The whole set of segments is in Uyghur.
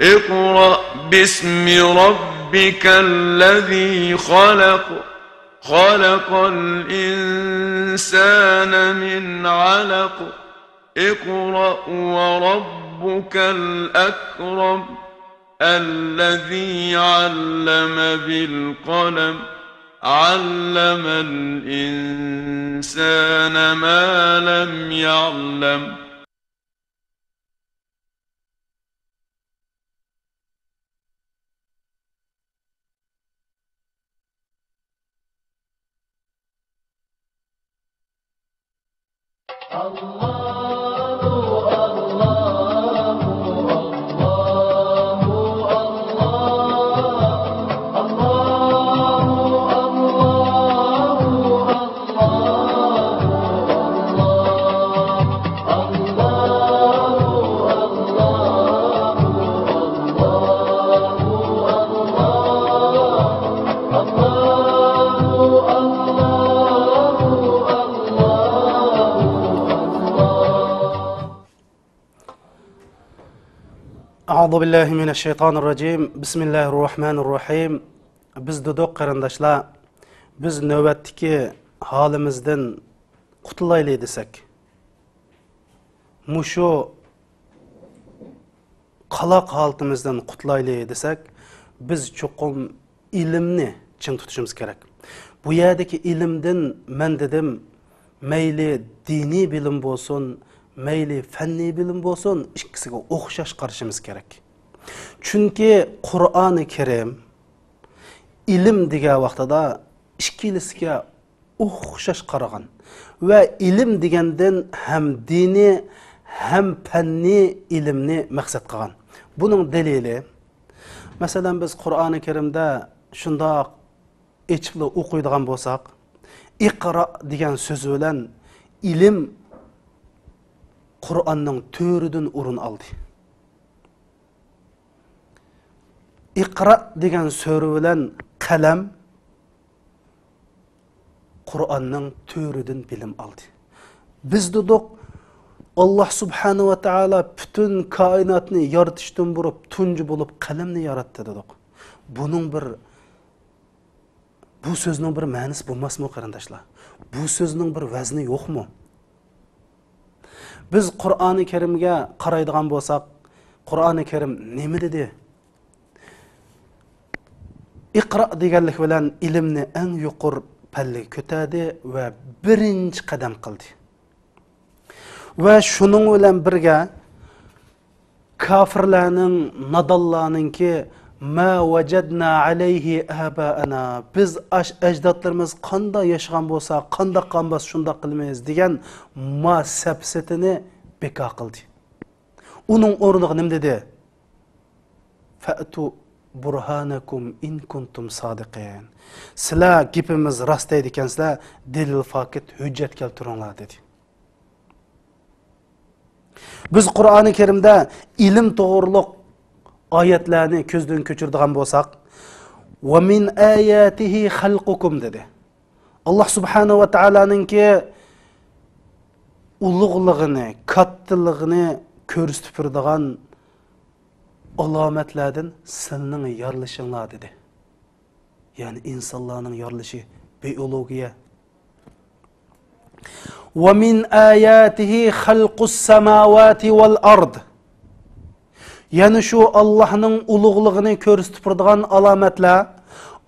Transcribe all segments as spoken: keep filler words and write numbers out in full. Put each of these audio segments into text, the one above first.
اقرأ باسم ربك الذي خلق. خلق الإنسان من علق. اقرأ وربك الأكرم. الذي علم بالقلم. علم الإنسان ما لم يعلم. أعوذ بالله من الشيطان الرجيم. بسم الله الرحمن الرحيم. بىز دېدۇق، قېرىنداشلار، بىز نۆۋەتتىكى ھالىمىزدىن قۇتۇلايلى دېسەك، مۇشۇ قالاق ھالىتىمىزدىن قۇتۇلايلى دېسەك، بىز چوقۇم ئىلىمنى چىڭ تۇتۇشىمىز كېرەك. بۇ يەردىكى ئىلىمدىن مەن دېدىم، مەيلى دىنىي بىلىم بولسۇن، مەيلى فەننىي بىلىم بولسۇن، ئىككىسىگە ئوخشاش قارىشىمىز كېرەك. چۈنكى قۇرئانى كەرىم ئىلىم دېگەن ۋاقتىدا ئىككىلىسىگە ئوخشاش قارىغان ۋە ئىلىم دېگەندىن ھەم دىنىي، ھەم پەننىي ئىلىمنى مەقسەت قىلغان. بۇنىڭ دەلىلى، مەسىلەن، بىز قۇرئانى كەرىمدە شۇنداق ئېچىپلا ئوقۇيدىغان بولساق، «ئىقرا» دېگەن سۆز بىلەن «ئىلىم» قۇرئاننىڭ تۆرىدىن ئورۇن ئالدى. «ئىقرا» دېگەن سۆز بىلەن «قەلەم» قۇرئاننىڭ تۆرىدىن بىلىم ئالدى. بىز دېدۇق، ئاللا سۇبھانەھۇ ۋە تائالا پۈتۈن كائىناتنى يارىتىشتىن بۇرۇپ تۇنجى بولۇپ قەلەمنى ياراتتى دېدۇق. بۇنىڭ بىر، بۇ سۆزنىڭ بىر مەنىسى بولماسمۇ، قېرىنداشلار؟ بۇ سۆزنىڭ بىر ۋەزنى يوقمۇ؟ بىز قۇرئانى كەرىمگە قارايدىغان بولساق، قۇرئانى كەرىم نېمە دېدى؟ «ئىقرا» دېگەنلىك بىلەن ئىلىمنى ئەڭ يۇقىرى پەللىگە كۆتەردى ۋە بىرىنچى قەدەم قىلدى. ۋە شۇنىڭ بىلەن بىرگە، كاپىرلارنىڭ، نادانلارنىڭكى «ما ۋەجەدنا ئەلەيھى ئابائانا»، «بىز ئاش ئەجدادلىرىمىز قانداق ياشىغان بولسا، قانداق قىلغان بولسا، شۇنداق قىلىمىز» دېگەن ما سەپسىتىنى بىكار قىلدى. ئۇنىڭ ئورنىغا نېمە دېدى؟ «فەئتۇ بۇرھانەكۇم ئىن كۇنتۇم سادىقىن.» «سىلەر گېپىمىز راست دەيدىكەنسىلەر، دەلىل، پاكىت، ھۆججەت كەلتۈرۈڭلار» دېدى. بىز قۇرئانى كەرىمدە ئىلىم توغرۇلۇق ئايەتلەرنى كۆزدىن كۆچۈرىدىغان بولساق، «ۋە مىن ئاياتىھى خەلقۇكۇم» دېدى. ئاللا سۇبھانەھۇ ۋە تائالانىڭكى ئۇلۇغلۇقىنى، كاتتىلىقىنى كۆرسىتىپ بېرىدىغان ئالامەتلەردىن سىلنىڭ يارىلىشىڭلار دېدى. يەنى ئىنسانلارنىڭ يارىلىشى، بىئولوگىيە. «ۋە مىن ئاياتىھى خەلقۇس سەماۋاتى ۋەل ئەرد.» يەنە شۇ ئاللاھنىڭ ئۇلۇغلۇقىنى كۆرسىتىپ تۇرىدىغان ئالامەتلەر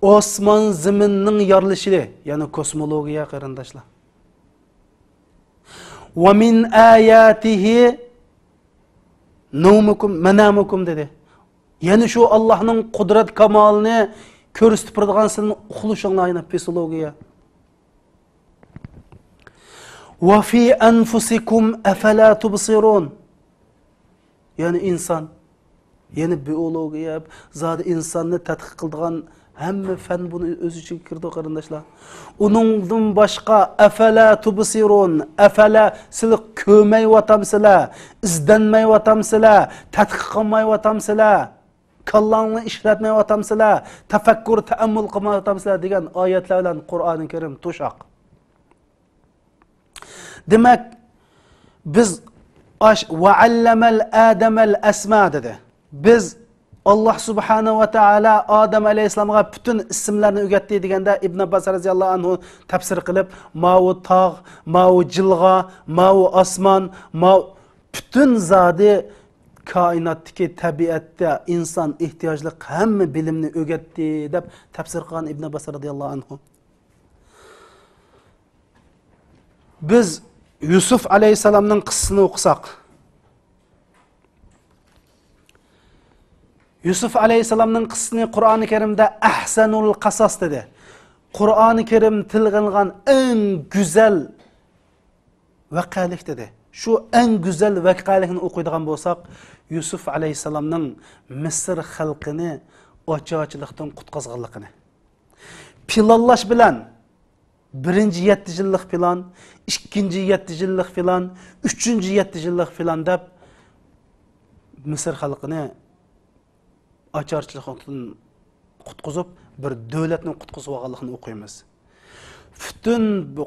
ئاسمان زېمىننىڭ يارىلىشى، يەنى كوسمولوگىيە، قېرىنداشلار. «ۋە مىن ئاياتىھى نەۋمۇكۇم، مەنامۇكۇم» دېدى. يەنە شۇ ئاللاھنىڭ قۇدرەت كامالىنى كۆرسىتىپ تۇرىدىغان سىلىنىڭ ئۇخلىشىڭلار، يەنى پسىخولوگىيە. «ۋە فى ئەنفۇسىكۇم ئەفەلا تۇبسىرۇن.» يەنى ئىنسان، يەنى بىئولوگىيە، زادى ئىنساننى تەتقىق قىلىدىغان ھەممە پەن بۇنى ئۆز ئىچىگە كىرىدۇ، قېرىنداشلار. ئۇنىڭدىن باشقا، «ئەفەلا تۇبسىرۇن»، ئەفەلا، سىلەر كۆرمەيۋاتامسىلەر، ئىزدەنمەيۋاتامسىلەر، تەتقىق قىلمايۋاتامسىلەر، كاللاڭلارنى ئىشلەتمەيۋاتامسىلەر، تەپەككۇر، تەئەممۇل قىلمايۋاتامسىلەر دېگەن ئايەتلەر بىلەن قۇرئانى كەرىم توشاق. دېمەك، بىز ئاش، «ۋە ئەللەمە ئادەمەل ئەسما» دېدى. بىز ئاللاھ سۇبھانەھۇ ۋە تائالا ئادەم ئەلەيھىسسالامغا پۈتۈن ئىسىملەرنى ئۆگەتتى دېگەندە، ئىبن ئابباس رەزىياللاھۇ ئەنھۇ تەپسىر قىلىپ، ماۋۇ تاغ، ماۋۇ جىلغا، ماۋۇ ئاسمان، ماۋۇ پۈتۈن زادى كائىناتتىكى، تەبىئەتتە ئىنسان ئېھتىياجلىق ھەممە بىلىمنى ئۆگەتتى دەپ تەپسىر قىلغان ئىبن ئابباس رەزىياللاھۇ ئەنھۇ. بىز يۈسۈف ئەلەيھىسسالامنىڭ قىسسىسىنى ئوقۇساق، يۈسۈف ئەلەيھىسسالامنىڭ قىسسىسىنى قۇرئانى كەرىمدە ئەھسەنۇل قەسەس دېدى. قۇرئانى كەرىم تىلغا ئېلىنغان ئەڭ گۈزەل ۋەقەلىك دېدى. شۇ ئەڭ گۈزەل ۋەقەلىكنى ئوقۇيدىغان بولساق، يۈسۈف ئەلەيھىسسالامنىڭ مىسىر خەلقىنى ئاچارچىلىقتىن قۇتقۇزغانلىقىنى. پىلانلاش بىلەن بىرىنچى يەتتە يىللىق پىلان، ئىككىنچى يەتتە يىللىق پىلان، ئۈچىنچى يەتتە يىللىق پىلان دەپ مىسىر خەلقىنى ئاچارچىلىقتىن قۇتقۇزۇپ، بىر دۆلەتنى قۇتقۇزۇۋالغانلىقىنى ئوقۇيمىز. پۈتۈن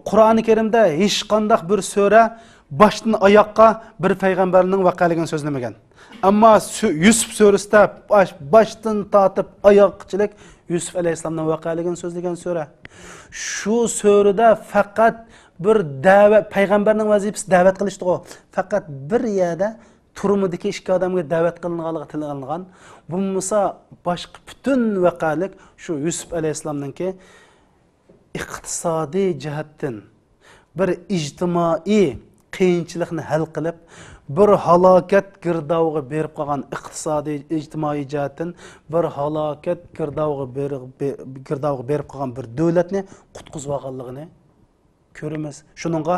قۇرئانى كەرىمدە ھېچقانداق بىر سۈرە باشتىن ئاياققا بىر پەيغەمبەرنىڭ ۋەقەلىكىنى سۆزلىمىگەن. ئەمما سۈ-، يۈسۈپ سۈرىسىدە باش-، باشتىن تارتىپ ئاياغقىچىلىك يۈسۈپ ئەلەيھىسسالامنىڭ ۋەقەلىكىنى سۆزلىگەن سۈرە. شۇ سۈرىدە پەقەت بىر دەۋەت، پەيغەمبەرنىڭ ۋەزىپىسى دەۋەت قىلىشتىغۇ. پەقەت بىر يەردە تۈرمىدىكى ئىككى ئادەمگە دەۋەت قىلىنغانلىقى تىلغا ئېلىنغان. بولمىسا باشقا پۈتۈن ۋەقەلىك شۇ يۈسۈپ ئەلەيھىسسالامنىڭكى ئىقتىسادىي جەھەتتىن بىر ئىجتىمائىي قىيىنچىلىقنى ھەل قىلىپ، بىر ھالاكەت گىردابىغا بېرىپ قالغان، ئىقتىسادىي، ئىجتىمائىي جەھەتتىن بىر ھالاكەت گىردابىغا بېرىپ، بېرىپ، گىردابىغا بېرىپ قالغان بىر دۆلەتنى قۇتقۇزۇۋالغانلىقىنى كۆرىمىز. شۇنىڭغا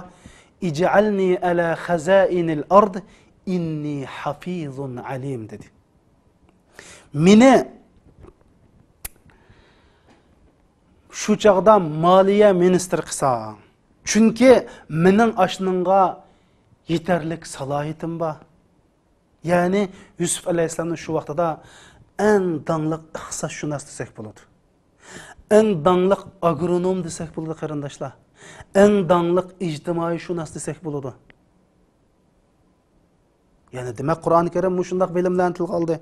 «ئىجئەلنى ئەلا خەزائىنىل ئارد، ئىننى ھەفىزۇن ئەلىم» دېدى. مېنى شۇ چاغدا مالىيە مىنىستىرى قىلساڭ، چۈنكى مېنىڭ ئاشۇنىڭغا يېتەرلىك سالاھىيىتىم بار. يەنى يۈسۈپ ئەلەيھىسسالامنى شۇ ۋاقتىدا ئەڭ داڭلىق ئىقتىسادشۇناس دېسەك بولىدۇ. ئەڭ داڭلىق ئاگرونوم دېسەك بولىدۇ، قېرىنداشلار. ئەڭ داڭلىق ئىجتىمائىيشۇناس دېسەك بولىدۇ. يەنى دېمەك، قۇرئانى كەرىم مۇشۇنداق بىلىملەرنى تىلغا ئالدى.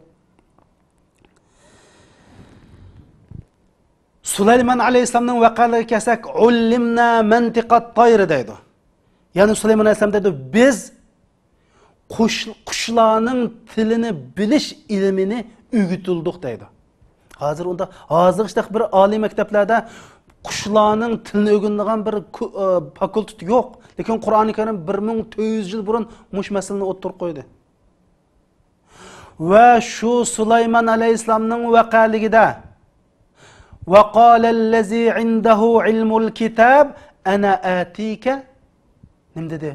سۇلايمان ئەلەيھىسسالامنىڭ ۋەقەلىرىگە كەلسەك، «ئۇللىمنا مەنتىقەت تاير» دەيدۇ. يەنى سۇلايمان ئەلەيھىسسالام دەيدۇ، «بىز قۇش، قۇشلارنىڭ تىلىنى بىلىش ئىلمىنى ئۆگىتىلدۇق» دەيدۇ. ھازىر ئۇنداق، ھازىرغىچە بىر ئالىي مەكتەپلەردە قۇشلارنىڭ تىلىنى ئۆگىنىدىغان بىر كۇ-، ئە، فاكۇلتېت يوق. لېكىن قۇرئانى كەرىم بىر مىڭ تۆت يۈز يىل بۇرۇن مۇشۇ مەسىلىنى ئوتتۇرىغا قويدى. ۋە شۇ سۇلايمان ئەلەيھىسسالامنىڭ ۋەقەلىكىدە، «ۋە قالەللەزى ئىندەھۇ ئىلمۇل كىتاب ئەنە ئاتىكە» نېمە دېدى؟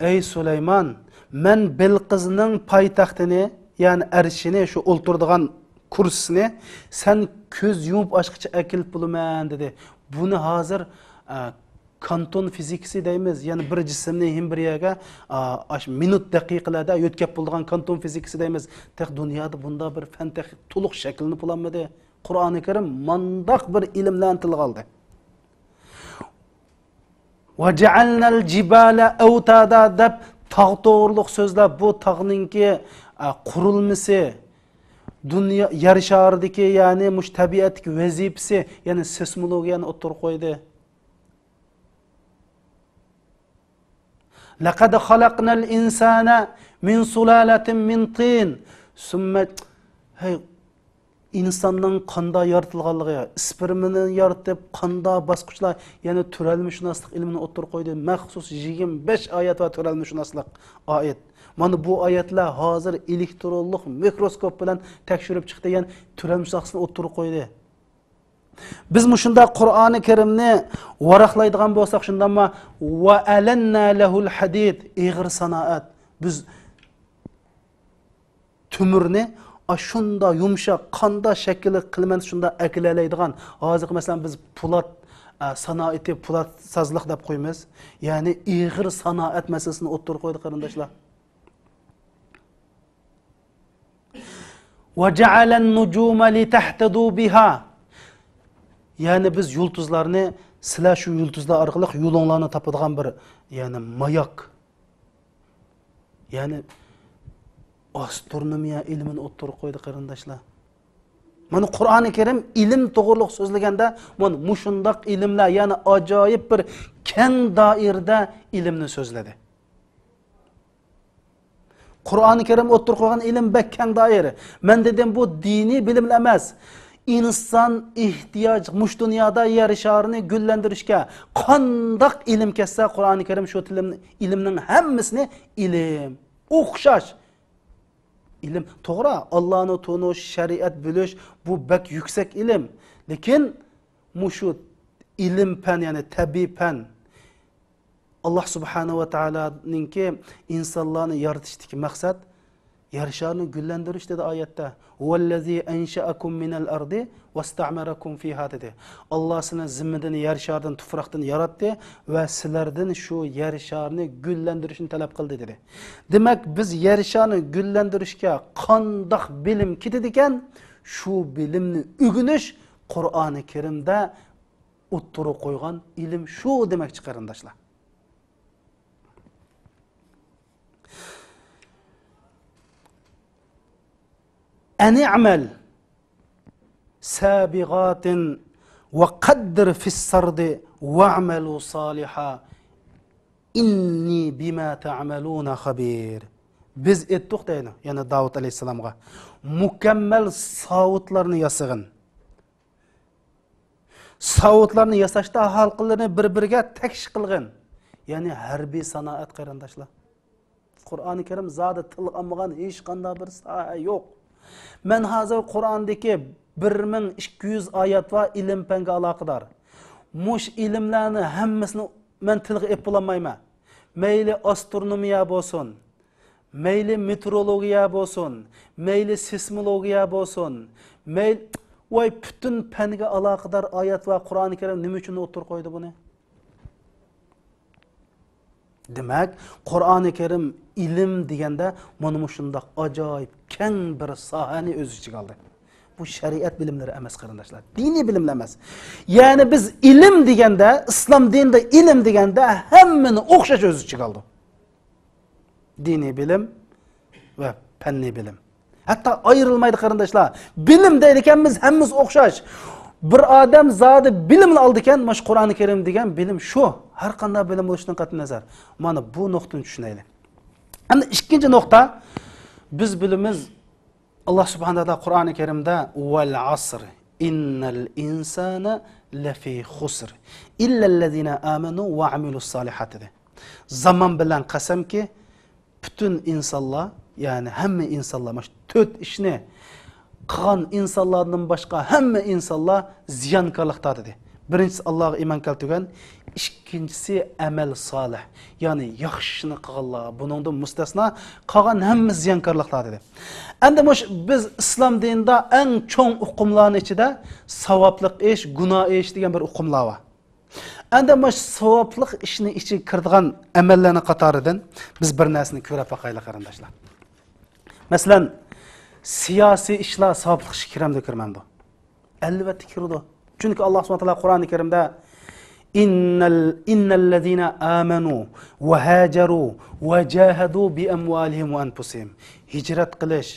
«ئەي سۇلايمان، مەن بېلقىزنىڭ پايتەختىنى، يەنى ئەرشىنى، شۇ ئولتۇرىدىغان كۇرسىسىنى سەن كۆز يۇمۇپ ئاچقىچە ئەكېلىپ بولىمەن» دېدى. بۇنى ھازىر، ئە، كانتون فىزىكىسى دەيمىز، يەنى بىر جىسىمنى ھېم بىر يەرگە، ئا، ئاش مىنۇت، دەقىقىلەردە يۆتكەپ بولىدىغان كانتون فىزىكىسى دەيمىز. تېخى دۇنيادا بۇنداق بىر پەن تېخى تولۇق شەكىللىنىپ بولالمىدى. قۇرئانى كەرىم مانداق بىر ئىلىملەرنى تىلغا ئالدى. «ۋە جەئەلنەل جىبالە ئەۋتادا» دەپ تاغ توغرۇلۇق سۆزلەپ، بۇ تاغنىڭكى، ئا، قۇرۇلمىسى، دۇنيا، يەر شارىدىكى، يەنى مۇشۇ تەبىئەتتىكى ۋەزىپىسى، يەنى سېسمولوگىيەنى ئوتتۇرىغا قويدى. «لەقەد خەلەقنەل ئىنسانە مىن سۇلالەتىن مىن تىن سۇممە»، ھەي، ئىنساننىڭ قانداق يارىتىلغانلىقى، ئىسپېرمىنى يارىتىپ، قانداق باسقۇچلار، يەنى تۆرەلمىشۇناسلىق ئىلمىنى ئوتتۇرىغا قويدى. مەخسۇس يىگىرمە بەش ئايەت بار تۆرەلمىشۇناسلىق ئائىت. مانا بۇ ئايەتلەر ھازىر ئېلېكترونلۇق مىكروسكوپ بىلەن تەكشۈرۈپ چىقتى، يەنى تۆرەلمىشۇناسلىقنى ئوتتۇرىغا قويدى. بىز مۇشۇنداق قۇرئانى كەرىمنى ۋاراقلايدىغان بولساق، شۇنداقمۇ؟ «ۋە ئەلەننا لەھۇل ھەدىد»، ئېغىر سانائەت. بىز تۆمۈرنى ئاشۇنداق يۇمشاق، قانداق شەكىل قىلىمەن، شۇنداق ئەكېلەلەيدىغان. ھازىرقى، مەسىلەن، بىز پولات، ئە، سانائىتى، پولاتسازلىق دەپ قويىمىز. يەنى ئېغىر سانائەت مەسىلىسىنى ئوتتۇرىغا قويدى، قېرىنداشلار. «ۋە جەئەلەن نۇجۇمە لىتەھتەدۇ بىھا». يەنى بىز يۇلتۇزلارنى، سىلەر شۇ يۇلتۇزلار ئارقىلىق يولۇڭلارنى تاپىدىغان بىر، يەنى ماياك. يەنى ئاسترونومىيە ئىلمىنى ئوتتۇرىغا قويدى، قېرىنداشلار. مانا قۇرئانى كەرىم ئىلىم توغرۇلۇق سۆزلىگەندە، مانا مۇشۇنداق ئىلىملەر، يەنى ئاجايىپ بىر كەڭ دائىرىدە ئىلىمنى سۆزلىدى. قۇرئانى كەرىم ئوتتۇرىغا قويغان ئىلىم بەك كەڭ دائىرە. مەن دېدىم، بۇ دىنىي بىلىم ئەمەس. ئىنسان ئېھتىياج، مۇشۇ دۇنيادا يەر شارىنى گۈللەندۈرۈشكە قانداق ئىلىم كەتسە، قۇرئانى كەرىم شۇ تىلىم-، ئىلىمنىڭ ھەممىسىنى ئىلىم. ئوخشاش. ئىلىم، توغرا، ئاللانى تونۇش، شەرىئەت بىلىش، بۇ بەك يۈكسەك ئىلىم. لېكىن مۇشۇ ئىلىم پەن، يەنى تەبىئىي پەن، ئاللا سۇبھانەھۇ ۋە تائالانىڭكى ئىنسانلارنى يارىتىشتىكى مەقسەت يەر شارىنى گۈللەندۈرۈش دېدى ئايەتتە. «ھۇۋەللەزى ئەنشەئەكۇم مىنەل ئەردى ۋەستەئمەرەكۇم فىھا» دېدى. ئاللا سىلەرنى زېمىندىن، يەر شارىدىن، تۇپراقتىن ياراتتى ۋە سىلەردىن شۇ يەر شارىنى گۈللەندۈرۈشنى تەلەپ قىلدى دېدى. دېمەك، بىز يەر شارىنى گۈللەندۈرۈشكە قانداق بىلىم كېتىدىكەن، شۇ بىلىمنى ئۆگىنىش قۇرئانى كەرىمدە ئوتتۇرىغا قويغان ئىلىم شۇ دېمەكچى، قېرىنداشلار. ئەن ئەمەل سابىغاتىن ۋە قەددىر فىسسەردى ۋەئمەلۇ سالىھا ئىننى بىما تەئمەلۇنە خەبىر. بىز ئېيتتۇق دەيدۇ، يەنە داۋۇت ئەلەيھىسسالامغا، مۇكەممەل ساۋۇتلارنى ياسىغىن. ساۋۇتلارنى ياساشتا ھالقىلىرىنى بىر-بىرىگە تەكشى قىلغىن. يەنى ھەربىي سانائەت، قېرىنداشلار. قۇرئانى كەرىم زادى تىلغا ئالمىغان ھېچقانداق بىر ساھە يوق. مەن ھازىر قۇرئاندىكى بىر مىڭ ئىككى يۈز ئايەت بار ئىلىم پەنگە ئالاقىدار. مۇشۇ ئىلىملەرنى ھەممىسىنى مەن تىلغا ئېلىپ بولالمايمەن. مەيلى ئاسترونومىيە بولسۇن، مەيلى مېتېئورولوگىيە بولسۇن، مەيلى سېيسمولوگىيە بولسۇن، مەيلى، ۋاي، پۈتۈن پەنگە ئالاقىدار ئايەت ۋە قۇرئانى كەرىم نېمە ئۈچۈن ئوتتۇرىغا قويدى بۇنى؟ دېمەك، قۇرئانى كەرىم ئىلىم دېگەندە مانا مۇشۇنداق ئاجايىپ كەڭ بىر ساھەنى ئۆز ئىچىگە ئالدى. بۇ شەرىئەت بىلىملىرى ئەمەس، قېرىنداشلار. دىنىي بىلىملەر ئەمەس. يەنى بىز ئىلىم دېگەندە، ئىسلام دىنىدا ئىلىم دېگەندە ھەممىنى ئوخشاش ئۆز ئىچىگە ئالىدۇ. دىنىي بىلىم ۋە پەننىي بىلىم. ھەتتا ئايرىلمايدۇ، قېرىنداشلار. بىلىم دەيدىكەنمىز، ھەممىمىز ئوخشاش. بىر ئادەم زادى بىلىملا ئالىدىكەن، مانا شۇ قۇرئانى كەرىم دېگەن بىلىم شۇ. ھەر قانداق بىلىم بولۇشىدىن قەتئىينەزەر. مانا بۇ نۇقتىنى چۈشىنەيلى. ئەمدى ئىككىنچى نۇقتا، بىز بىلىمىز، ئاللا سۇبھانەھۇ ۋە تائالا قۇرئانى كەرىمدە، «ۋەل ئەسر، ئىننەل ئىنسانە لەفى خۇسر، ئىللەللەزىنە ئامەنۇ ۋە ئەمىلۇس سالىھات» دېدى. زامان بىلەن قەسەمكى، پۈتۈن ئىنسانلار، يەنى ھەممە ئىنسانلار، مانا شۇ تۆت ئىشنى قىلغان ئىنسانلاردىن باشقا ھەممە ئىنسانلار زىيانكارلىقتا دېدى. بىرىنچىسى، ئاللاغا ئىمان كەلتۈرگەن، ئىككىنچىسى، ئەمەل سالىھ، يەنى ياخشى ئىشنى قىلغانلار، بۇنىڭدىن مۇستەسنا، قالغان ھەممە زىيانكارلىقلار دېدى. ئەمدى مۇشۇ بىز ئىسلام دىنىدا ئەڭ چوڭ ئۇقۇملارنىڭ ئىچىدە ساۋابلىق ئىش، گۇناھ ئىش دېگەن بىر ئۇقۇملار بار. ئەمدى مۇشۇ ساۋابلىق ئىشنى ئىچىگە كىرىدىغان ئەمەللەرنىڭ قاتارىدىن بىز بىر نەرسىنى كۆرۈپ باقايلى، قېرىنداشلار. مەسىلەن، سىياسىي ئىشلار ساۋابلىق ئىشقا كىرەمدۇ، كىرمەمدۇ؟ ئەلۋەتتە كىرىدۇ. چۈنكى ئاللا سۇبھانەھۇ ۋە تائالا قۇرئانى كەرىمدە، «ئىننەل، ئىننەللەزىنە ئامەنۇ ۋە ھاجەرۇ ۋە جاھەدۇ بى ئەمۋالىھىم ۋە ئەنفۇسىھىم.» ھىجرەت قىلىش،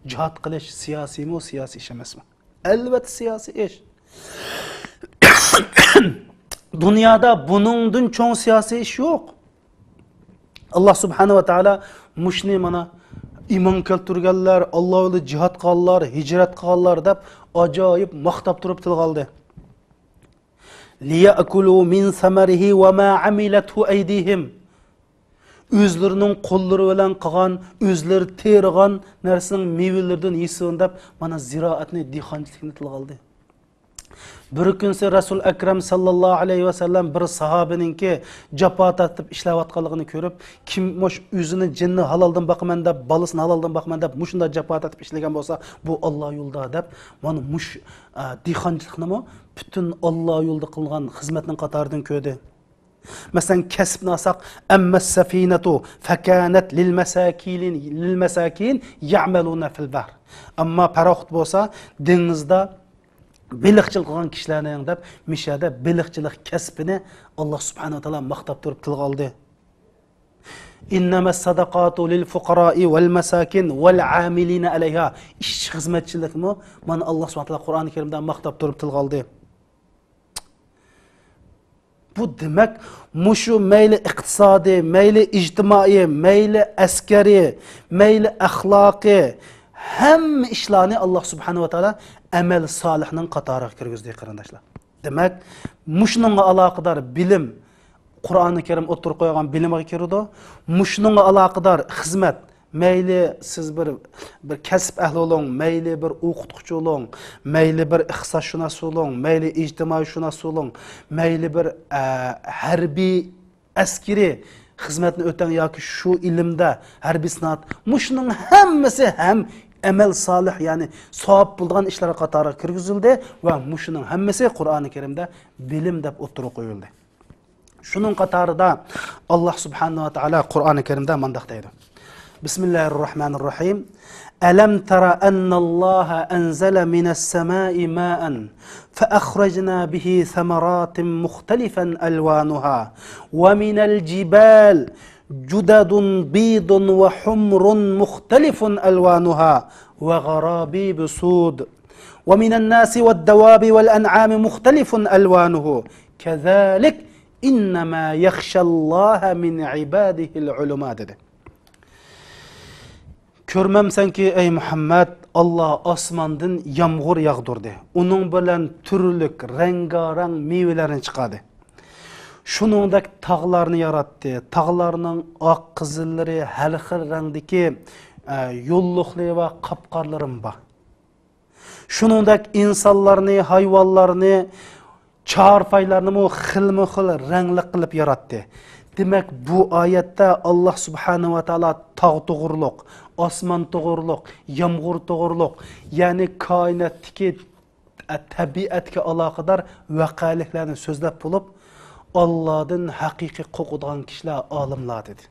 جىھاد قىلىش سىياسىيمۇ، سىياسىي ئىش ئەمەسمۇ؟ ئەلۋەتتە سىياسىي ئىش. دۇنيادا بۇنىڭدىن چوڭ سىياسىي ئىش يوق. ئاللا سۇبھانەھۇ ۋە تائالا مۇشۇنى مانا ئىمان كەلتۈرگەنلەر، ئاللا يولىدا جىھاد قىلغانلار، ھىجرەت قىلغانلار دەپ ئاجايىپ ماختاپ تۇرۇپ تىلغا ئالدى. «لىيەئكۇلۇ مىن سەمەرىھى ۋە مە ئەمىلەتھۇ ئەيدىھىم.» ئۆزلىرىنىڭ قوللىرى بىلەن قىلغان، ئۆزلىرى تېرىغان نەرسىنىڭ مېۋىلىرىدىن يېسۇن دەپ، مانا زىرائەتنى، دېھقانچىلىقنى تىلغا ئالدى. بىر كۈنسى رەسۇل ئەكرەم ساللاللاھۇ ئەلەيھى ۋەسەللەم بىر ساھابىنىڭكى جاپا تارتىپ ئىشلەۋاتقانلىقىنى كۆرۈپ، كىم مۇش ئۆزىنى، جېنىنى ھالالدىن باقىمەن دەپ، بالىسىنى ھالالدىن باقىمەن دەپ، مۇشۇنداق جاپا تارتىپ ئىشلىگەن بولسا، بۇ ئاللا يولىدا دەپ، مانا مۇش، ئە، دېھقانچىلىقنىمۇ پۈتۈن ئاللا يولىدا قىلغان خىزمەتنىڭ قاتارىدىن كۆردى. مەسىلەن، كەسىپنى ئالساق، «ئەممەس سەفىنەتۇ فەكانەت لىل مەساكىن، لىل مەساكىن يەئمەلۇنە فىل بەھر.» ئەمما پاراخوت بولسا، دېڭىزدا بېلىقچىلىق قىلغان كىشىلەرنىڭ دەپ، مىشەدە بېلىقچىلىق كەسپىنى ئاللا سۇبھانەھۇ ۋە تائالا ماختاپ تۇرۇپ تىلغا ئالدى. إنما الصدقات للفقراء والمساكين والعاملين عليها. ئىشچى خىزمەتچىلىكمۇ مانا ئاللا سۇبھانەھۇ ۋە تائالا قۇرئانى كەرىمدە ماختاپ تۇرۇپ تىلغا ئالدى. بۇ دېمەك، مۇشۇ مەيلى ئىقتىسادىي، مەيلى ئىجتىمائىي، مەيلى ئەسكەرىي، مەيلى ئەخلاقىي، ھەممە ئىشلارنى ئاللا سۇبھانەھۇ ۋە تائالا ئەمەل سالىھنىڭ قاتارىغا كىرگۈزدى، قېرىنداشلار. دېمەك، مۇشۇنىڭغا ئالاقىدار بىلىم، قۇرئانى كەرىم ئوتتۇرىغا قويغان بىلىمگە كىرىدۇ. مۇشۇنىڭغا ئالاقىدار خىزمەت، مەيلى سىز بىر، بىر كەسىپ ئەھلى بولۇڭ، مەيلى بىر ئوقۇتقۇچى بولۇڭ، مەيلى بىر ئىقتىسادشۇناس بولۇڭ، مەيلى ئىجتىمائىيشۇناس بولۇڭ، مەيلى بىر، ئە، ھەربىي، ئەسكىرىي خىزمەتنى ئۆتەڭ ياكى شۇ ئىلىمدە ھەربىي سانائەت، مۇشۇنىڭ ھەممىسى ھەم ئەمەل سالىھ، يەنى ساۋاب بولىدىغان ئىشلار قاتارىغا كىرگۈزۈلدى ۋە مۇشۇنىڭ ھەممىسى قۇرئانى كەرىمدە بىلىم دەپ ئوتتۇرىغا قويۇلدى. شۇنىڭ قاتارىدا ئاللا سۇبھانەھۇ ۋە تائالا قۇرئانى كەرىمدە مۇنداق دەيدۇ. بسم الله الرحمن الرحيم. ألم تر أن الله أنزل من السماء ماء فأخرجنا به ثمرات مختلفا ألوانها ومن الجبال جدد بيض وحمر مختلف ألوانها وغرابيب سود ومن الناس والدواب والأنعام مختلف ألوانه كذلك إنما يخشى الله من عباده العلماء دېدى. كۆرمەمسەنكى، ئەي مۇھەممەد، ئاللا ئاسماندىن يامغۇر ياغدۇردى. ئۇنىڭ بىلەن تۈرلۈك رەڭگارەڭ مېۋىلەرنى چىقاردى. شۇنىڭدەك تاغلارنى ياراتتى. تاغلارنىڭ ئاق، قىزىللىرى، ھەر خىل رەڭدىكى، ئە، يوللۇقلىرى ۋە قاپقارلىرىمۇ بار. شۇنىڭدەك ئىنسانلارنى، ھايۋانلارنى، چارپايلارنىمۇ خىلمۇ خىل رەڭلىك قىلىپ ياراتتى. دېمەك، بۇ ئايەتتە ئاللا سۇبھانەھۇ ۋە تائالا تاغ توغرۇلۇق، ئاسمان توغرۇلۇق، يامغۇر توغرۇلۇق، يەنى كائىناتتىكى تەبىئەتكە ئالاقىدار ۋەقەلىكلەرنى سۆزلەپ بولۇپ، ئاللادىن ھەقىقىي قورقىدىغان كىشىلەر ئالىملار دېدى.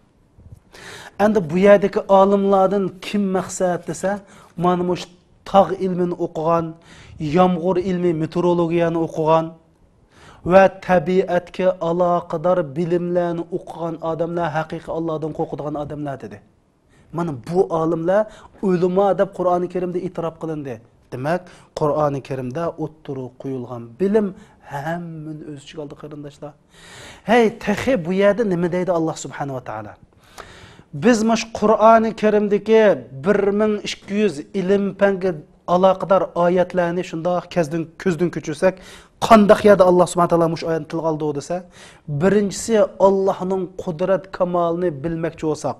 ئەمدى بۇ يەردىكى ئالىملاردىن كىم مەقسەت دېسە، مانا مۇشۇ تاغ ئىلمىنى ئوقۇغان، يامغۇر ئىلمى، مېتېئورولوگىيەنى ئوقۇغان ۋە تەبىئەتكە ئالاقىدار بىلىملەرنى ئوقۇغان ئادەملەر ھەقىقىي ئاللادىن قورقىدىغان ئادەملەر دېدى. مانا بۇ ئالىملەر ئۆلىما دەپ قۇرئانى كەرىمدە ئېتىراپ قىلىندى. دېمەك، قۇرئانى كەرىمدە ئوتتۇرىغا قويۇلغان بىلىم ھەممىنى ئۆز ئىچىگە ئالدى، قېرىنداشلار. ھەي، تېخى بۇ يەردە نېمە دەيدۇ ئاللا سۇبھانەھۇ ۋە تائالا؟ بىز مۇشۇ قۇرئانى كەرىمدىكى بىر مىڭ ئىككى يۈز ئىلىم پەنگە ئالاقىدار ئايەتلەرنى شۇنداق كەزدىن، كۆزدىن كۆچۈرسەك، قانداق يەردە ئاللا سۇبھانەھۇ ۋە تائالا مۇشۇ ئايەتنى تىلغا ئالدى دېسە، بىرىنچىسى، ئاللانىڭ قۇدرەت كامالىنى بىلمەكچى بولساق،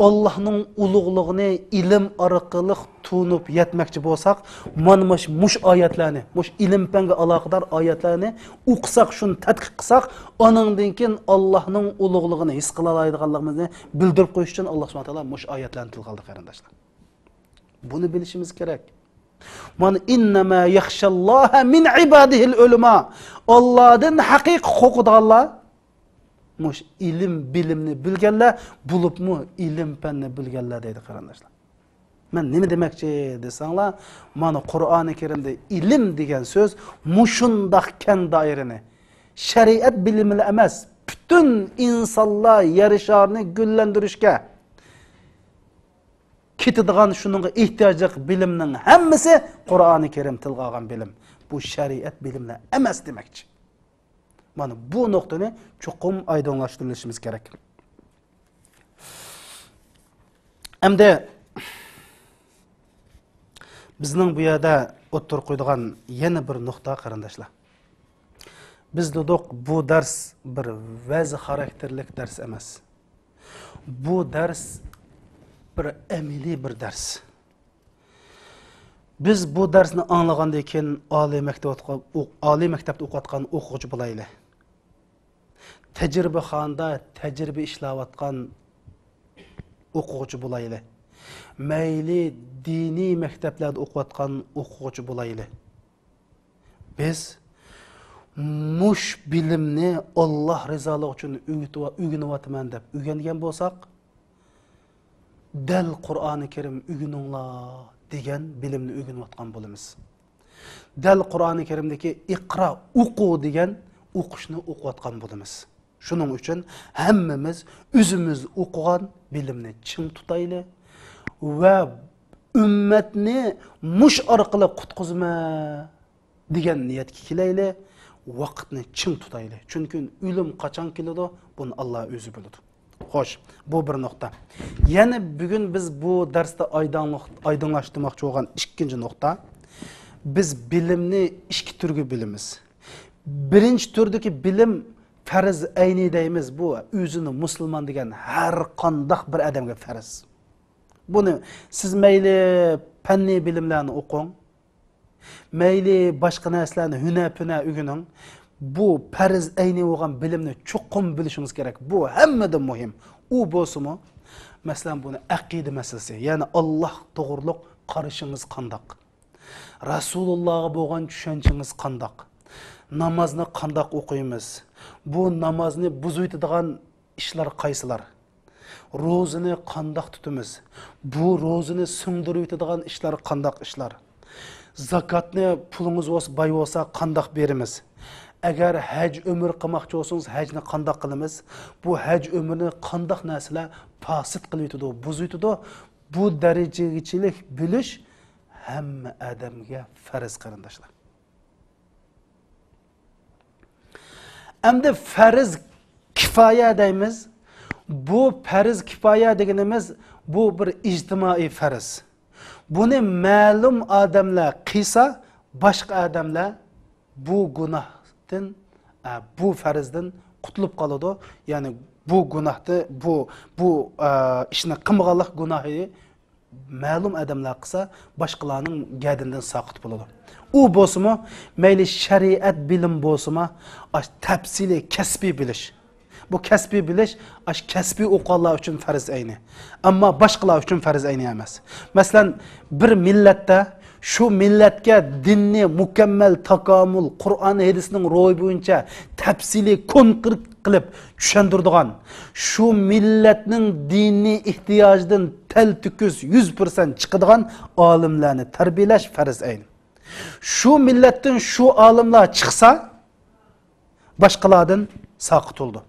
ئاللانىڭ ئۇلۇغلۇقىنى ئىلىم ئارقىلىق تونۇپ يەتمەكچى بولساق، مانا مۇش-، مۇشۇ ئايەتلەرنى، مۇشۇ ئىلىم پەنگە ئالاقىدار ئايەتلەرنى ئوقۇساق، شۇنى تەتقىق قىلساق، ئانىڭدىن كېيىن ئاللانىڭ ئۇلۇغلۇقىنى ھېس قىلالايدىغانلىقىمىزنى بىلدۈرۈپ قويۇش ئۈچۈن ئاللا سۇبھانەھۇ ۋە تائالا مۇشۇ ئايەتلەرنى تىلغا ئالدى، قېرىنداشلار. بۇنى بىلىشىمىز كېرەك. مانا، «إنما يخشى الله من عباده العلماء». ئاللادىن ھەقىقىي قورقىدىغانلار مۇشۇ ئىلىم، بىلىمنى بىلگەنلەر، بولۇپمۇ ئىلىم پەننى بىلگەنلەر دەيدۇ، قېرىنداشلار. مەن نېمە دېمەكچى دېسەڭلار، مانا قۇرئانى كەرىمدە ئىلىم دېگەن سۆز مۇشۇنداق كەڭ دائىرىنى، شەرىئەت بىلىمىلا ئەمەس، پۈتۈن ئىنسانلار يەر شارىنى گۈللەندۈرۈشكە كېتىدىغان، شۇنىڭغا ئېھتىياجلىق بىلىمنىڭ ھەممىسى قۇرئانى كەرىم تىلغا ئالغان بىلىم. بۇ شەرىئەت بىلىملەر ئەمەس دېمەكچى. مانا بۇ نۇقتىنى چوقۇم ئايدىڭلاشتۇرۇشىمىز كېرەك. ئەمدى بىزنىڭ بۇ يەردە ئوتتۇرىغا قويىدىغان يەنە بىر نۇقتا، قېرىنداشلار. بىز دېدۇق، بۇ دەرس بىر ۋەز خاراكتېرلىك دەرس ئەمەس. بۇ دەرس بىر ئەمەلىي بىر دەرس. بىز بۇ دەرسنى ئاڭلىغاندىن كېيىن ئالىي مەكتەپ ئوقۇ-، ئالىي مەكتەپتە ئوقۇۋاتقان ئوقۇغۇچى بولايلى. تەجرىبىخانىدا تەجرىبە ئىشلەۋاتقان ئوقۇغۇچى بولايلى. مەيلى دىنىي مەكتەپلەردە ئوقۇۋاتقان ئوقۇغۇچى بولايلى. بىز مۇش بىلىمنى ئاللا رىزالىقى ئۈچۈن ئۆگىتىۋا-، ئۆگىنىۋاتىمەن دەپ ئۆگەنگەن بولساق، دەل قۇرئانى كەرىم ئۆگىنىڭلار دېگەن بىلىمنى ئۆگىنىۋاتقان بولىمىز. دەل قۇرئانى كەرىمدىكى ئىقرا، ئوقۇ دېگەن ئوقۇشنى ئوقۇۋاتقان بولىمىز. شۇنىڭ ئۈچۈن ھەممىمىز ئۆزىمىز ئوقۇغان بىلىمنى چىڭ تۇتايلى ۋە ئۈممەتنى مۇش ئارقىلىق قۇتقۇزىمەن دېگەن نىيەتكە كېلەيلى، ۋاقىتنى چىڭ تۇتايلى. چۈنكى ئۆلۈم قاچان كېلىدۇ، بۇنى ئاللا ئۆزى بىلىدۇ. خوش، بۇ بىر نۇقتا. يەنە بۈگۈن بىز بۇ دەرستە ئايدىڭلىق-، ئايدىڭلاشتۇرماقچى بولغان ئىككىنچى نۇقتا، بىز بىلىمنى ئىككى تۈرگە بۆلىمىز. بىرىنچى تۈردىكى بىلىم پەرز ئەينى دەيمىز، بۇ ئۆزىنى مۇسۇلمان دېگەن ھەر قانداق بىر ئادەمگە پەرز. بۇنى سىز مەيلى پەننىي بىلىملەرنى ئوقۇڭ، مەيلى باشقا نەرسىلەرنى، ھۈنەر-پۈنەر ئۆگىنىڭ. بۇ پەرز ئەينى بولغان بىلىمنى چوقۇم بىلىشىڭىز كېرەك. بۇ ھەممىدىن مۇھىم. ئۇ بولسىمۇ، مەسىلەن، بۇنى ئەقىدە مەسىلىسى، يەنى ئاللاھ توغرۇلۇق قارىشىڭىز قانداق؟ رەسۇلۇللاغا بولغان چۈشەنچىڭىز قانداق؟ نامازنى قانداق ئوقۇيمىز؟ بۇ نامازنى بۇزۇۋېتىدىغان ئىشلار قايسىلار؟ روزىنى قانداق تۇتىمىز؟ بۇ روزىنى سىڭدۈرۈۋېتىدىغان ئىشلار قانداق ئىشلار؟ زاكاتنى پۇلىڭىز بولسا، باي بولسا قانداق بېرىمىز؟ ئەگەر ھەج ئۆمرە قىلماقچى بولسىڭىز، ھەجنى قانداق قىلىمىز؟ بۇ ھەج ئۆمرىنى قانداق نەرسىلەر پاسىت قىلىۋېتىدۇ، بۇزۇۋېتىدۇ؟ بۇ دەرىجىگىچىلىك بىلىش ھەممە ئادەمگە پەرز، قېرىنداشلار. ئەمدى پەرز كىپايە دەيمىز. بۇ پەرز كىپايە دېگىنىمىز، بۇ بىر ئىجتىمائىي پەرز. بۇنى مەلۇم ئادەملەر قىلسا، باشقا ئادەملەر بۇ گۇناھتىن، ئە، بۇ پەرزدىن قۇتۇلۇپ قالىدۇ. يەنى بۇ گۇناھتى، بۇ، بۇ، ئە، ئىشنى قىلمىغانلىق گۇناھى مەلۇم ئادەملەر قىلسا، باشقىلارنىڭ گەدىنىدىن ساقىت بولىدۇ. ئۇ بولسىمۇ، مەيلى شەرىئەت بىلىم بولسىمۇ، ئاش تەپسىلىي كەسپىي بىلىش. بۇ كەسپىي بىلىش، ئاش كەسپىي ئوقۇغانلار ئۈچۈن پەرز ئەينى. ئەمما باشقىلار ئۈچۈن پەرز ئەينى ئەمەس. مەسىلەن، بىر مىللەتتە شۇ مىللەتكە دىننى مۇكەممەل، تاكامۇل، قۇرئان، ھەدىسنىڭ روھى بويىچە تەپسىلىي، كونكرېت قىلىپ چۈشەندۈرىدىغان، شۇ مىللەتنىڭ دىنىي ئېھتىياجىدىن تەلتۆكۈس يۈز پىرسەنت چىقىدىغان ئالىملارنى تەربىيەلەش پەرز ئەين. شۇ مىللەتتىن شۇ ئالىملار چىقسا، باشقىلاردىن ساقىت بولىدۇ.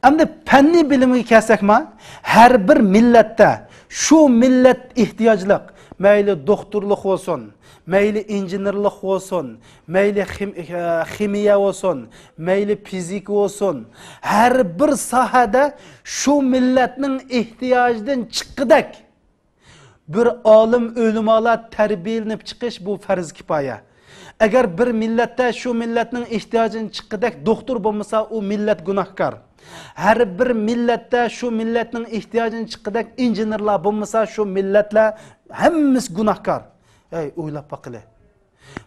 ئەمدى پەننىي بىلىمگە كەلسەكما، ھەر بىر مىللەتتە شۇ مىللەت ئېھتىياجلىق، مەيلى دوختۇرلۇق بولسۇن، مەيلى ئىنژېنېرلىق بولسۇن، مەيلى خىم-، خىمىيە بولسۇن، مەيلى فىزىكا بولسۇن، ھەر بىر ساھەدە شۇ مىللەتنىڭ ئېھتىياجىدىن چىققۇدەك بىر ئالىم، ئۆلىمالار تەربىيەلىنىپ چىقىش، بۇ پەرز كىپايە. ئەگەر بىر مىللەتتە شۇ مىللەتنىڭ ئېھتىياجىدىن چىققۇدەك دوختۇر بولمىسا، ئۇ مىللەت گۇناھكار. ھەر بىر مىللەتتە شۇ مىللەتنىڭ ئېھتىياجىدىن چىققۇدەك ئىنژېنېرلار بولمىسا، شۇ مىللەتلەر ھەممىسى گۇناھكار. ئەي، ئويلاپ باققىلى.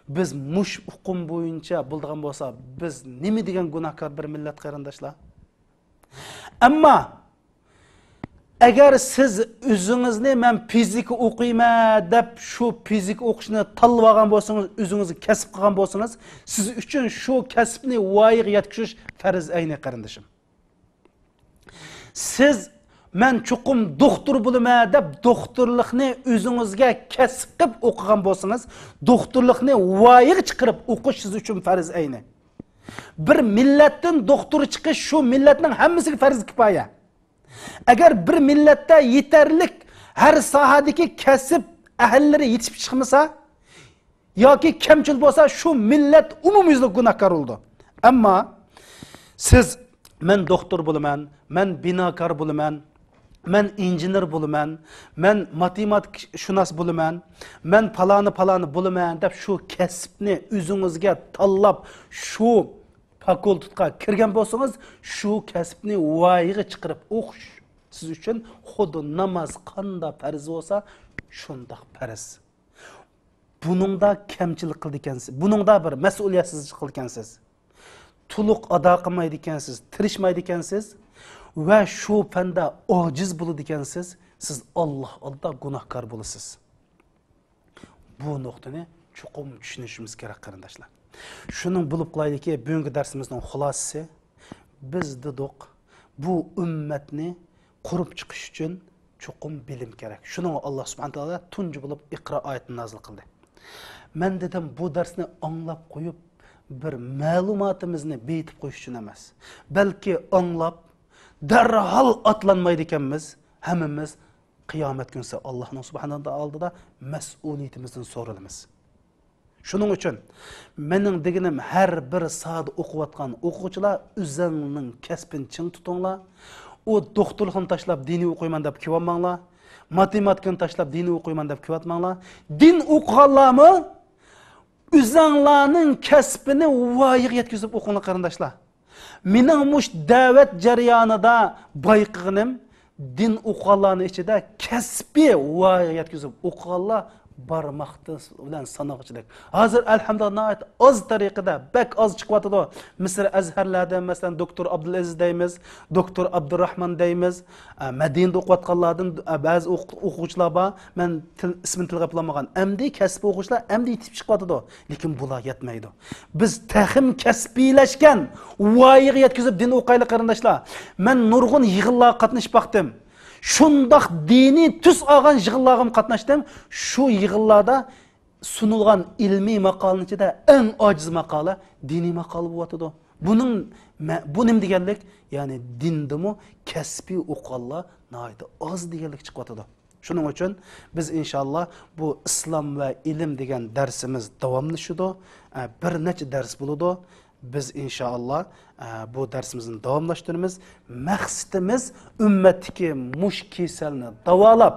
بىز مۇش ئۇقۇم بويىچە بولىدىغان بولسا، بىز نېمە دېگەن گۇناھكار بىر مىللەت، قېرىنداشلار؟ ئەمما ئەگەر سىز ئۆزىڭىزنى «مەن فىزىكا ئوقۇيمەن» دەپ، شۇ فىزىكا ئوقۇشنى تاللىۋالغان بولسىڭىز، ئۆزىڭىزگە كەسىپ قىلغان بولسىڭىز، سىز ئۈچۈن شۇ كەسىپنى ۋايىغا يەتكۈزۈش پەرز ئەينى، قېرىندىشىم. سىز «مەن چوقۇم دوختۇر بولىمەن» دەپ، دوختۇرلۇقنى ئۆزىڭىزگە كەسىپ قىلىپ ئوقۇغان بولسىڭىز، دوختۇرلۇقنى ۋايىغا چىقىرىپ ئوقۇش سىز ئۈچۈن پەرز ئەينى. بىر مىللەتتىن دوختۇر چىقىش شۇ مىللەتنىڭ ھەممىسىگە پەرز كىپايە. ئەگەر بىر مىللەتتە يېتەرلىك ھەر ساھەدىكى كەسىپ ئەھلىلىرى يېتىشىپ چىقمىسا ياكى كەمچىل بولسا، شۇ مىللەت ئومۇميۈزلۈك گۇناھكار بولىدۇ. ئەمما سىز «مەن دوختۇر بولىمەن، مەن بىناكار بولىمەن، مەن ئىنژېنېر بولىمەن، مەن ماتېماتىكشۇناس بولىمەن، مەن پالانى پالانى بولىمەن» دەپ، شۇ كەسىپنى ئۆزىڭىزگە تاللاپ، شۇ فاكۇلتېتقا كىرگەن بولسىڭىز، شۇ كەسىپنى ۋايىغا چىقىرىپ ئوقۇش سىز ئۈچۈن خۇددى ناماز قانداق پەرز بولسا، شۇنداق پەرز. بۇنىڭدا كەمچىلىك قىلىدىكەنسىز، بۇنىڭدا بىر مەسئۇلىيەتسىزلىك قىلىدىكەنسىز، تولۇق ئادا قىلمايدىكەنسىز، تىرىشمايدىكەنسىز ۋە شۇ پەندە ئاجىز بولىدىكەنسىز، سىز ئاللاھ ئالدىدا گۇناھكار بولىسىز. بۇ نۇقتىنى چوقۇم چۈشىنىشىمىز كېرەك، قېرىنداشلار. شۇنىڭ بولۇپ قالايلىكى، بۈگۈنكى دەرسىمىزنىڭ خۇلاسىسى، بىز دېدۇق، بۇ ئۈممەتنى قۇرۇپ چىقىش ئۈچۈن چوقۇم بىلىم كېرەك. شۇنىڭغا ئاللاھ سۇبھانەھۇ ۋە تائالا تۇنجى بولۇپ ئىقرا ئايىتىنى نازىل قىلدى. مەن دېدىم، بۇ دەرسنى ئاڭلاپ قويۇپ، بىر مەلۇماتىمىزنى بېيىتىپ قويۇش ئۈچۈن ئەمەس، بەلكى ئاڭلاپ، دەرھال ئاتلانمايدىكەنمىز. ھەممىمىز قىيامەت كۈنسى ئاللاھنىڭ سۇبھانەھۇ ئالدىدا مەسئۇلىيىتىمىزدىن سورىلىمىز. شۇنىڭ ئۈچۈن مېنىڭ دېگىنىم، ھەر بىر ساھەدە ئوقۇۋاتقان ئوقۇغۇچىلار، ئۆزۈڭنىڭ كەسپىنى چىڭ تۇتۇڭلار. ئۇ دوختۇرلۇقنى تاشلاپ دىنىي ئوقۇيمەن دەپ كېلىۋالماڭلار. ماتېماتىكىنى تاشلاپ دىنىي ئوقۇيمەن دەپ كېلىۋاتماڭلار. دىن ئوقۇغانلارمۇ ئۆزەڭلارنىڭ كەسپىنى ۋايىغا يەتكۈزۈپ ئوقۇڭلار، قېرىنداشلار. مېنىڭ مۇشۇ دەۋەت جەريانىدا بايقىغىنىم، دىن ئوقۇغانلارنىڭ ئىچىدە كەسپىي ۋايىغا يەتكۈزۈپ ئوقۇغانلار بارماق بىلەن ساناغۇچىدەك. ھازىر ئەلھەمدۇلىللا ناھايىتى ئاز تەرىقىدە، بەك ئاز چىقىۋاتىدۇ. مىسىر ئەزھەرلەردە، مەسىلەن، دوكتور ئابدۇلئەزىز دەيمىز، دوكتور ئابدۇراخمان دەيمىز. ئە، مەدىنىدە ئوقۇۋاتقانلاردىن، ئە، بەزى ئوقۇ-، ئوقۇغۇچىلار بار. مەن تىل-، ئىسمىنى تىلغا ئېلىپ بولالمىغان. ئەمدى كەسپىي ئوقۇغۇچىلار ئەمدى يېتىپ چىقىۋاتىدۇ. لېكىن بۇلار يەتمەيدۇ. بىز تېخىمۇ كەسپىيلەشكەن ۋايىغا يەتكۈزۈپ دىن ئوقۇيلى، قېرىنداشلار. مەن نۇرغۇن يىغىنلارغا قاتنىشىپ باقتىم. شۇنداق دىنىي تۈس ئالغان يىغىنلارغىمۇ قاتناشتىم. شۇ يىغىنلاردا سۇنۇلغان ئىلمىي ماقالىنىڭ ئىچىدە ئەڭ ئاجىز ماقالە دىنىي ماقالە بولۇۋاتىدۇ. بۇنىڭ مە-، بۇ نېمە دېگەنلىك؟ يەنى دىندىمۇ كەسپىي ئوقۇغانلار ناھايىتى ئاز دېگەنلىك چىقىۋاتىدۇ. شۇنىڭ ئۈچۈن بىز ئىنشاللا بۇ ئىسلام ۋە ئىلىم دېگەن دەرسىمىز داۋاملىشىدۇ. ئە، بىر نەچچە دەرس بولىدۇ. بىز ئىنشاللا، ئە، بۇ دەرسىمىزنى داۋاملاشتۇرىمىز. مەقسىتىمىز ئۈممەتتىكى مۇش كېسەلنى داۋالاپ،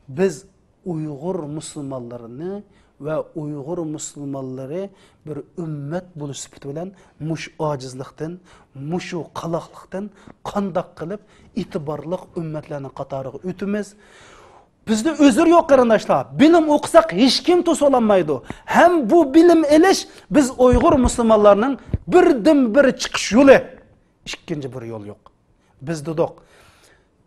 بىز ئۇيغۇر مۇسۇلمانلىرىنى ۋە ئۇيغۇر مۇسۇلمانلىرى بىر ئۈممەت بولۇش سۈپىتى بىلەن مۇشۇ ئاجىزلىقتىن، مۇشۇ قالاقلىقتىن قانداق قىلىپ ئېتىبارلىق ئۈممەتلەرنىڭ قاتارىغا ئۆتىمىز؟ بىزدە ئۆزۈر يوق، قېرىنداشلار. بىلىم ئوقۇساق، ھېچكىم توسۇۋالالمايدۇ. ھەم بۇ بىلىم ئېلىش بىز ئۇيغۇر مۇسۇلمانلارنىڭ بىردىنبىر چىقىش يولى. ئىككىنچى بىر يول يوق. بىز دېدۇق،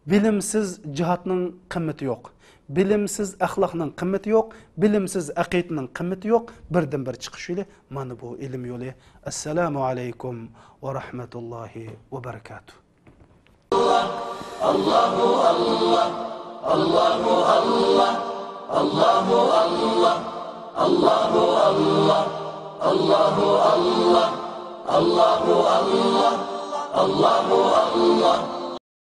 بىلىمسىز جىھادنىڭ قىممىتى يوق. بىلىمسىز ئەخلاقنىڭ قىممىتى يوق. بىلىمسىز ئەقىدىنىڭ قىممىتى يوق. بىردىنبىر چىقىش يولى مانا بۇ ئىلىم يولى. ئەسسالامۇ ئەلەيكۇم ۋە رەھمەتۇللاھى ۋە بەرىكاتۇھ.